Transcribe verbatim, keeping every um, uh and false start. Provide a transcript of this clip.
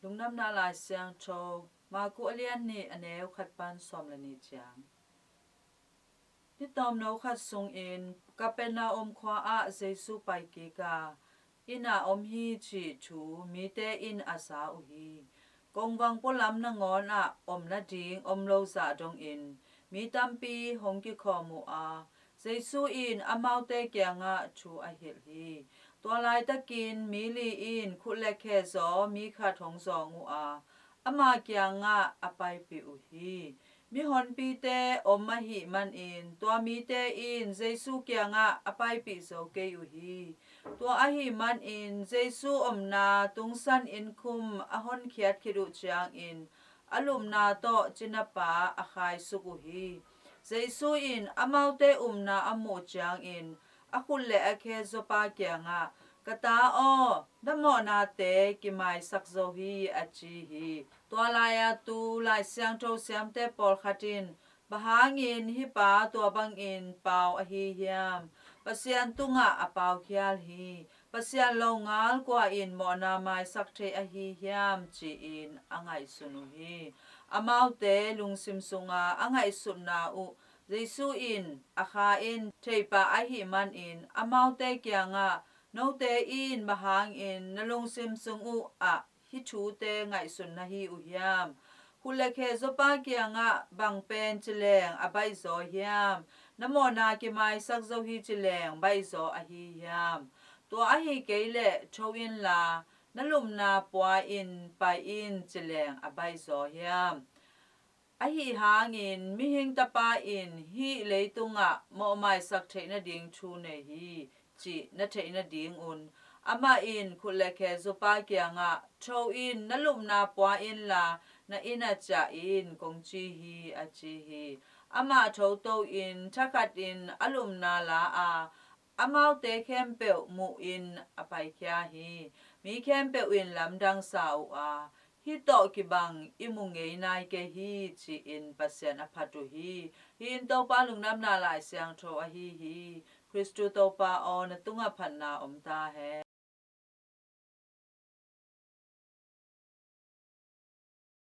Lungdamna Lai Siangtho, Marku a lian nih, a neu khat pan sawm le nih ciang. Ni tawmno khat sungin Kapernaum khua ah Jesu pai kik a, inn ah om hi cih thu mite in a za uh hi. Kongvang pualam nangawn ah om nading om lo zah dongin mi tampi hong kikhawm uh a, Jesu in amaute kiangah thu a hilh hi. Tua laitakin mi li in khut le khe zaw mi khat hong zawng uh a, ama kiangah a paipih uh hi. Mihonpite om ahih manin tua mite in Jesu kiangah a paipih zo kei uh hi. Tua ahih manin Jesu omna tungsan innkhum a honkhiat khit uh ciangin a lupna tawh cinapa a khaisuk uh hi. Jesu in amaute upna a muh ciangin a khut le a khe zawpa kiangah, "Ka ta aw, na mawhnate kimaisak zo hi," a ci hi. Tua lai-a tu Lai Siangtho siamte pawlkhat in, "Bang hangin hih pa tua bangin pau ahi hiam? Pasian tungah a paukhial hi. Pasian longal kua in mawhna maisak thei ahi hiam?" ci-in a ngaihsun uh hi. Amaute lungsim sunga a ngaihsutna uh Jesu in a kha in thei pah ahih manin amaute kiangah, "Note in bang hangin na lungsim sung uh ah hih thute ngaihsun na hi uh hiam? Khut le khe zawpa kiangah bang pen ci leng a baihzaw hiam? Na mawhna kimaisak zo hi ci leng baihzaw ahi hiam? Tua ahi kei leh tho inla na lupna pua-in pai in ci leng a baihzaw hiam? Ahi hangin Mihing Tapa in hih leitungah mawhmaisak theih nading thu nei hi, cih na theih nadingun amah in khut le khe zawpa kiangah, 'Tho in, na lupna pua inla na inn ah ciah in,' kong ci hi," a ci hi. Amah thoto-in thakhatin a lupna la a, amaute khempeuh muhin a paikhia hi. Mi khempeuh in lamdang sa uh a, "Hih tawh kibang i mu ngei nai kei hi," ci-in Pasian a phat uh hi. Hih in Topa Lungdamna Lai Siangtho ahi hi. Khristu Topa aw, na tungah phatna om ta hen.